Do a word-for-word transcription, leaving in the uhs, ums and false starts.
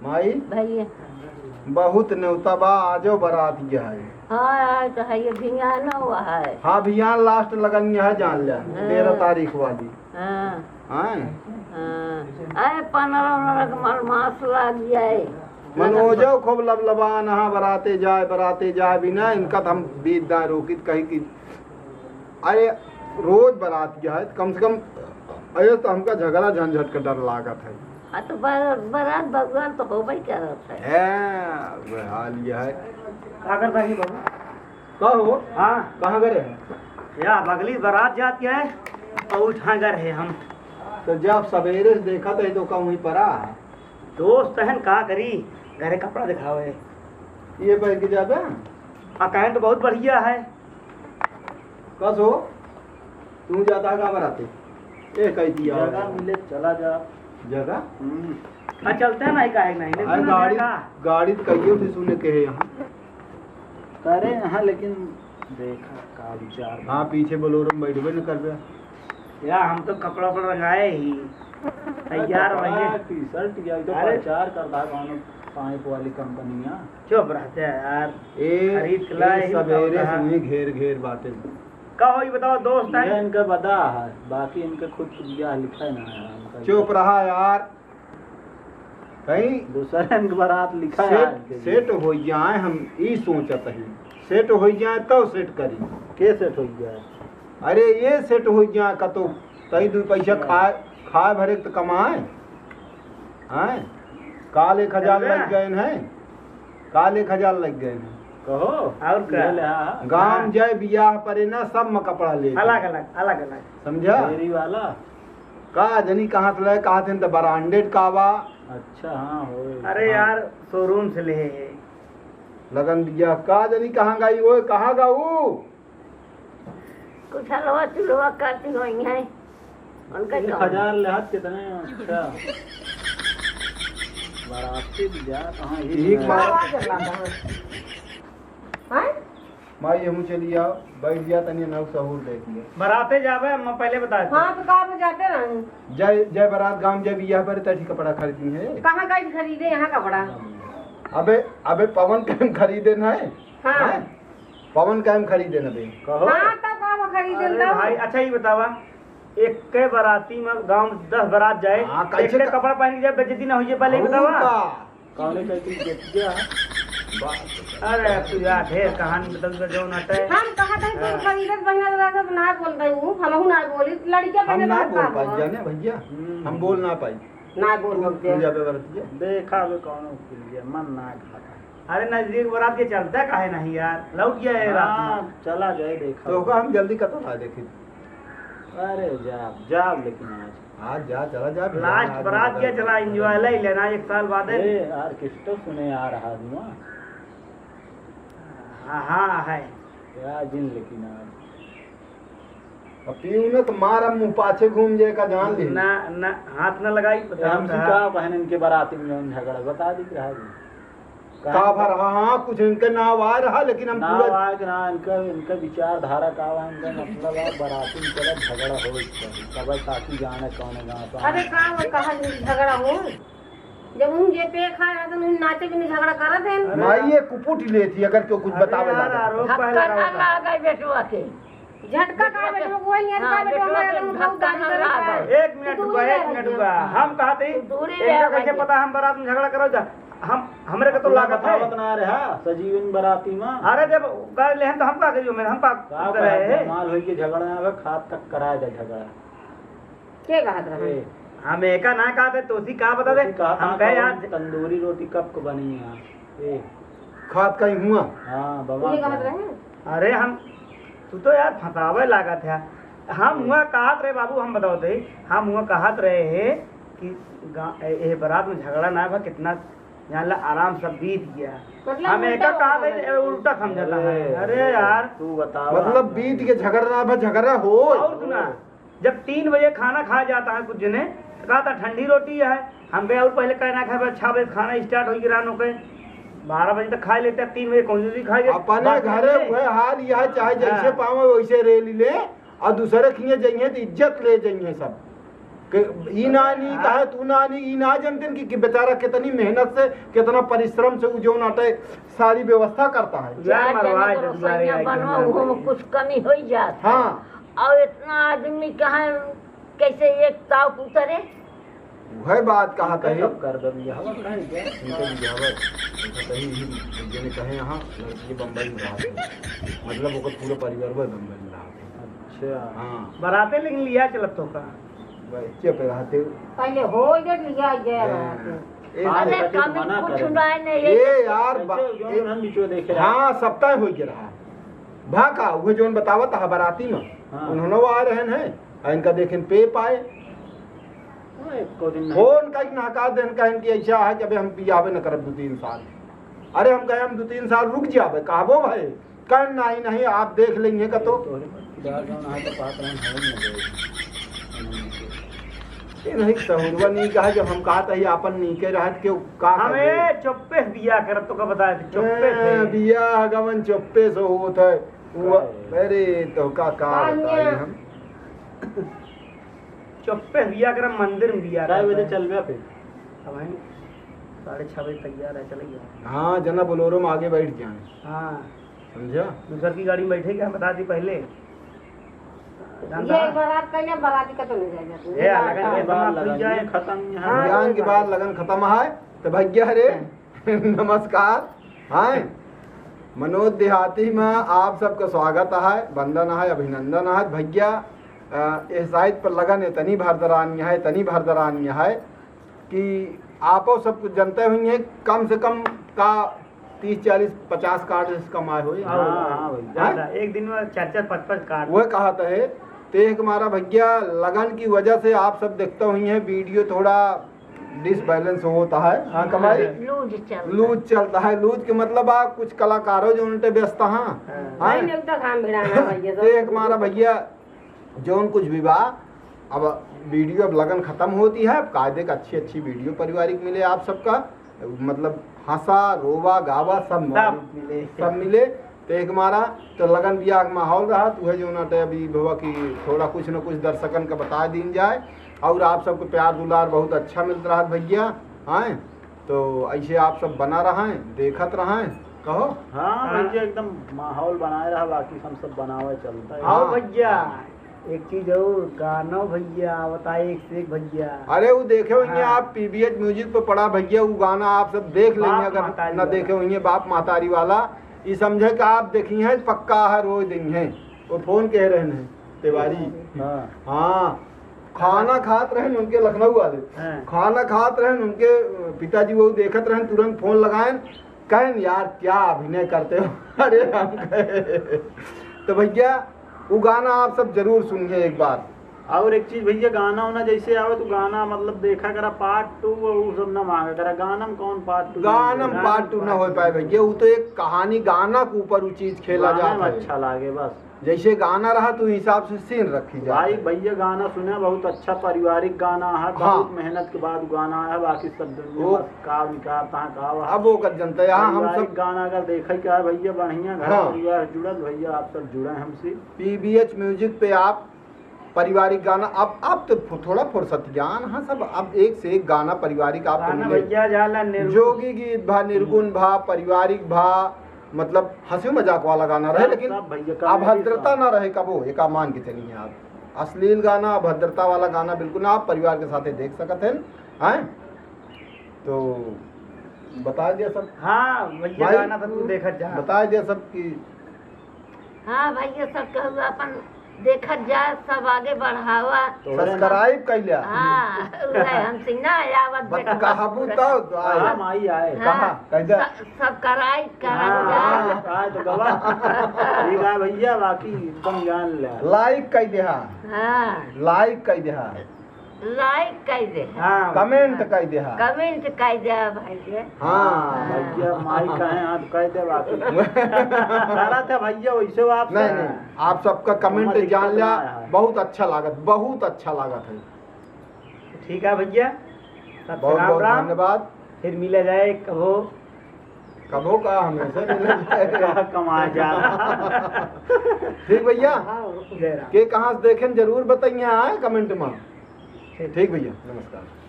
माई, भैया। बहुत नेवता बा, आजो बरात यह है। हाँ, आज तो है, ये भियानो है। हाँ, भियान last लगन यह जान ले, हाँ। तेरह तारीख वाली। हाँ। हाँ। हाँ। अरे, पनरह उनरह के मलमास लाग जाए। मनोजो खूब लबलबान, हाँ, बराते जाए, बराते जाए, बिना इनका तो हम बीत दाए रोकित कही कि अरे, रोज बरात यह है, कम से कम अरे तो हमका झगड़ा झंझट का डर लागत है। हाँ, तो बर-, बरात बगुआन तो होबे करत है। है, वह हाल यह है। का करता है बाबू? का हो? हाँ। कहाँ गए हैं? या बगली बरात जाती है और उठा घर है हम। तो जब सवेरे से देखा था, तो का वहीं परा है? दोस्त हन, का करी, घरे कपड़ा दिखावे। ये पहन के जाबे? आ, कहन तो बहुत बढ़िया है। कस हो? तू जाता है का बराते? ए, कह दिया जगह हो। मिले, चला जा। जगह? हम्म। आ, चलते हैं, नहीं, काहे नहीं? अरे, लेकिन गाड़ी, का? गाड़ी तो कहिए थे, सुने के है यहाँ। करे यहाँ, लेकिन देखा का विचार बा। हाँ, पीछे Bolero में बैठबे न करबे। या, हम तो कपड़ा वपड़ा रंगाए ही, तैयार कपड़ा, भइए। T-shirt या, ई तो अरे। प्रचार करता है, कौनो पाइप वाली कंपनिया। चुप रहते हैं यार। ए, खरीद के ए, लाए ही सवेरे बताओ से ना। उन्हीं घेर घेर बाटे। का होई बताओ दोस्त ये है? इनका बता है, बाकी इनके खुद के बियाह लिखा है ना है, इनका चुप रहा यार। कहीं दूसरे इनके बारात लिखा है सेट, इनके लिए। सेट हो जाए, हम ई सोचत ही। सेट हो जाए तो सेट करी। के सेट हो जाए? अरे ये सेट हो जाए का तो कहीं दू पैसा हाँ। खाए, खाए भरे तो कमाए। हैं? काल एक हजार चल रहा। लग गए हैं, काल एक हजार लग गए हैं। कहो। और का? ले ले, हाँ। गाँव हाँ। जाए बियाह परे ना, सब में कपड़ा ले। अलग अलग, अलग अलग। समझा? फेरी वाला। का जनी कहाँ से लाए, कहा थे तो branded का बा। अच्छा, हाँ, होए। अरे हाँ। यार, showroom से ले है। लगन बियाह, का जनी कहाँ गई, ओए, कहाँ गऊ? कुछ हलवा चुलवा करती होई हैं। उनका एक कौन? हजार ले हाथ कितने? अच्छा। बाराती भी जा, कहाँ ही ठीक जा। बात। आवाज लगा है। हैं? माई, हमहू चली आओ, बैठ जा, तनी नौ सहूर देख लिया। बराते जाबे, हम पहले बता देते। हाँ, तो का बजाते रहे? जय, जय बरात गाँव, जय बियाह पर तठी कपड़ा खरीदी है। कहाँ गई खरीदे यहाँ कपड़ा? अबे, अबे पवन के हम खरीदे ना है। हाँ। हैं? पवन का हम खरीदे ना बे। कहो। हाँ, तब का हम खरीदे अरे ना? भाई, अच्छा ये बतावा, एक के बराती में गाँव दस बरात जाए, हाँ, कैसे एक के का- कपड़ा पहन के जाए, बेइज्जती ना होइए, पहले ही और बतावा। का? कौने कहती बेटिया? बाप रे। अरे, तू यार, ढेर कहानी बतल दे, जो नटे। हम कहा था, तू हाँ। खरीदत बहिना रहा था, तो ना बोल रही हूँ, हमहू ना बोली, लड़किया हम पहले ना बात बोल का पाई, हुआ? जाने भैया, हम्म। हम बोल ना पाई। ना बोल तू, पाई। तू जाबे बरतिया। देखा बे कौनो उकिल के, मन ना खाता। अरे, नजदीक बरात के चलता काहे नहीं यार, लौट गया है रात में। हाँ, चला जाए, देखा। तो ओका हम जल्दी कतल आ देखी। अरे, जा, जा, लेकिन आज। आज जा, चला जा, फिर last आज बरात मजा क्या चला, आएगा। Enjoy ले लेना, एक साल बाद है। ए, orchestra सुने आ रहा है वहाँ। हाँ, हाँ, है। क्या दिन लेकिन आज। अब पीऊ ने तो मार, अब मुँह पाछे घूम जाए का जान ले। ना, ना, हाथ ना लगाई, ए, बताओ हमसे का। का बहन इनके बराती में जौन झगड़ा, बता दी रहा है। का भर, हाँ, हाँ, कुछ इनके नाव आ रहा, लेकिन हम नाव पूरा आए कि ना, इनका, इनका विचारधारा का बा, इनका मतलब है, बराती में चला, झगड़ा हो, तब ताकि जाने कौन गाँव का। अरे, का वो कहा झगड़ा हो? जब उन जे पे खा रहा था, उन नाचे भी नहीं झगड़ा करत हैं। माई, ये कुपुट लेती, अगर क्यों कुछ अरे बतावे यार, लगा। आरोप धक्का पहले ना होता। लागे बेटवा के। झटका का बेटवा, वही है हाँ, का बेटवा, बेटवा हमारे के एकदम बहुत धक्का गाली ना करत लागे। है। एक मिनट तू रुका, दूरी एक रह मिनट भैया। रुका। हम कहा थे, तू दूरी इनका रह कैसे भैया। पता हम बरात में झगड़ा करो जा? हम, हमरे का तो तोरा लागत है। बतावत ना रहा, सजीवन बराती में। अरे जब कर लेहन तो हम का करियो, मैं, हम का का करे? माल होई के झगड़ा ना होवे, खात तक कराए दे झगड़ा। के कहत रहे? ए। हम एका ना कहत है, तोसी का बता दे? तोसी कहत हम ना कहे कौन यार तंदूरी रोटी कब को बनी है? ए। खात का ही हुआ। हाँ, बवाल ये कहत का। रहे? अरे हम, तू तो यार फंसावे लागत है। हम हुआ कहत रहे बाबू, हम बताओ थे, हम हुआ कहत रहे हैं कि गा-, ए, ए, बरात में झगड़ा ना बा, कितना जान ला आराम से बीत गया। मतलब हम उल्टा एका कहत बोल है, रहे। उल्टा समझता है। अरे अरे यार। तू बताओ मतलब आप। बीत के झगड़ा ना बा, झगड़ा हो। और सुना, जब तीन बजे खाना खाए जाता है कुछ जने, तो कहता ठंडी रोटी है, हम कहे और पहले कहना खाए, छह बजे खाना start होई कि रात के बारह बजे तक खा लेते हैं, तीन बजे कौन सी खाए? अपने बाकी घरे नहीं। हुए हाल यह चाहे जैसे हाँ। पावे वैसे रेल ले, और दूसरे खिए जइहे तो इज्जत ले जइहे सब। कि ई ना, नी हाँ। कहे, तू ना, नी, ई ना जानते कि, कि बेचारा कितनी मेहनत से, कितना परिश्रम से उ जौन अटे सारी व्यवस्था करता है। यार, चार जने मरवा के दे, रसोइया दुआरे आके बनवा, मरवा उहो में दे। कुछ कमी हो ही जात है। हाँ। और इतना आदमी कहाँ, कैसे एक ताव उतरे? वह बात कहा इनका तही। कब कर दे बियाहवा, कहाँ गया? इनका बियाहवा, इनका तही ही, जने कहे यहाँ, लड़की बम्बई में रहा था। मतलब, ओकर पूरा परिवार वह बम्बई में रहा था। अच्छा। हाँ। बराते लेकिन लिया चलत तो का? बच्चे पे रहते। पहले हो गए, लिया गया हाँ। रहते। ए, हाँ, अरे, देखा तो कमी मना कुछ करे। ना है, नहीं, ए, ये यार, कैसे बा-, जो ए, हम बीचो देखे रहा। हाँ, सप्ताह हो गया रहा। भा का, वो जौन बतावत हा बराती में, हाँ। उन्होंने वो आ रहे हैं, और इनका देखेन पे पाए। हाँ, एको दिन नहीं। फोन कइके नहका देन, कहन कि ऐसा है कि अबे हम बियाहबे न करब दो तीन साल। अरे हम कहे हम दो तीन साल रुक जाबे, कहबो भाई? कहन नहीं, नहीं, आप देख लेंगे का तो। तोहरे पर फिदा जौन है तो पात रहन, हम न गए। ये नहीं सहुरवा नहीं कहा, जब हम कहा था ये आपन नीके रहत के का हमें करे? चुप्पे से बियाह करत तो का बताए थे, चुप्पे से। ए, बियाह गवन चुप्पे से होत है। वो, का है? अरे तो का, का बताई हम? चुप्पे बिया करब, मंदिर में बिया कै बजे करब। चलबे फिर? अब हम साढ़े छः बजे तैयार है, चले जाए। हाँ, जना बोलेरो में आगे बैठ जाए। हाँ। समझा? दूसर की गाड़ी में बैठे क्या, हम बता दी पहले। ये एक बारात का या बाराती का तो नहीं जाएगा। ये लगन के बाद लगन ये खत्म यहाँ। हाँ, लगन के बाद लगन खत्म है, तो भैया रे। नमस्कार। हाँ, मनोज देहाती में आप सबका स्वागत है, वंदन है, अभिनंदन है। भैया, अ, यह साइड पर लगन इतनी भरदरानी है, इतनी भरदरानी है कि आपो सब कुछ जानते हुए हैं, कम से कम का तीस, चालीस, पचास कार्ड से कम आए हुए। हाँ, हाँ, भाई, हाँ? ज्यादा। एक दिन में चार चार, पाँच पाँच कार्ड। वह कहा तो है, तो एक हमारा भैया लगन की वजह से आप सब देखते हुए हैं वीडियो थोड़ा डिसबैलेंस होता है। हाँ, कमाई? लूज चलता है। लूज चलता है। लूज के मतलब आ, कुछ कलाकारों जो उनटे व्यस्त हैं। हाँ। हाँ? नहीं, नहीं, उतना काम भिड़ाना भैया, तो एक हमारा भैया जौन कुछ भी बा, अब वीडियो अब लगन खत्म होती है, अब कायदे का अच्छी अच्छी वीडियो पारिवारिक मिले आप सबका, मतलब हंसा, रोवा, गावा सब सब मौजूद, मिले। सब मिले। तो एक मारा तो लगन बियाह के माहौल रहा, तो उहे जौन अटे अभी भवा की थोड़ा कुछ न कुछ दर्शकन का बता दीन जाए, और आप सबको प्यार दुलार बहुत अच्छा मिलत रहा भैया। हाँ, तो ऐसे आप सब बना रहा है, देखत रहा है, कहो। हाँ, हाँ। भैया एकदम माहौल बनाए रहा, बाकी हम सब बनावे चलता है। हाँ। हाँ भैया, एक चीज और, गाना भैया आवता है एक से एक भैया। अरे वो देखे होंगे हाँ। आप पीबीएच म्यूजिक पे पड़ा भैया, वो गाना आप सब देख लेंगे बाप अगर महतारी न वाला। देखे होंगे, बाप महतारी वाला। ई समझे कि आप देखी हैं, पक्का है, रोज दिन है। वो फोन कह रहे हैं, तिवारी। हाँ। हाँ, खाना खात रहन उनके लखनऊ वाले। हाँ। खाना खात रहन उनके पिताजी, वो देखत रहन, तुरंत फोन लगाएन, कहन, "यार, क्या अभिनय करते हो?" अरे, हम कहे, तो भैया, वो गाना आप सब जरूर सुनिए एक बार। और एक चीज भैया, गाना वाना जैसे आवे तो गाना मतलब देखा करा पार्ट टू, वो सब ना मांगा करा। गाना में कौन पार्ट टू? गाना में गाना पार्ट टू ना हो पाए भैया, वो तो एक कहानी, गाना के ऊपर वो चीज खेला गाना जाता में है। अच्छा लागे बस। जैसे गाना रहा तो हिसाब से सीन रखी जाए। भाई भैया गाना सुने, बहुत अच्छा पारिवारिक गाना है, हाँ। बहुत मेहनत के बाद गाना है, बाकी सब दुनिया वो बस का निकालता है, का वह अब वो कर जनता है, हाँ, हम पारिवारिक सब गाना अगर देखे के है भैया, बढ़िया घर हाँ। परिवार जुड़ल भैया, आप सब जुड़े हमसे। पीबीएच म्यूजिक पे आप पारिवारिक गाना, अब, अब तो फु-, थोड़ा फुर्सत ज्ञान, हाँ, सब अब एक से एक गाना पारिवारिक आपको गाना मिले। भैया जाला निर्गुण। जोगी गीत भा, निर्गुण भा, पारिवारिक भा, मतलब हंसी मजाक वाला गाना रहे, सब, लेकिन सब भैया comedy अभद्रता song। ना रहे कबो, एक मान के चलिए आप। अश्लील गाना, अभद्रता वाला गाना बिल्कुल ना, आप परिवार के साथे देख सकत हैं, हैं? तो बता दिया सब। हाँ, भैया भाई, गाना तो तू देखत जा। बता दिया सब कि हाँ भैया, सब कहू अपन देखत जा, सब आगे बढ़ावा। तो सब्सक्राइब कइल्या। हाँ, उहे हम सीना आवत बत बेटा। कहबू तब तो आए। हाँ, माई आए। हाँ। कहा? कह दे। स-, सब्सक्राइब करा हाँ, जा। हाँ, आए तो गवा। ठीक है भैया, बाकी एकदम जान ले। लाइक कइ देहा। हाँ। लाइक कइ देहा। लाइक कइ दे। हाँ। कमेंट कइ दे, हाँ। कमेंट कइ दे, भाई के। हाँ। भैया, माई कहे, हाँ, तो कइ दे बाकी। सारा था भैया, वैसे वो आप नहीं, सब नहीं, आप सबका कमेंट हमारे जान दिक्कत लिया, ना है। बहुत अच्छा लागत, बहुत अच्छा लागत है। ठीक है भैया, सबसे बहुत, राम बहुत राम। धन्यवाद। फिर मिला जाए कबो। कबो का हमेशा मिला जाए। कहाँ कमाए जा। ठीक भैया, हाँ, जय राम। के कहाँ से देखें जरूर बताइए, आए कमेंट में। ठीक भैया, नमस्कार।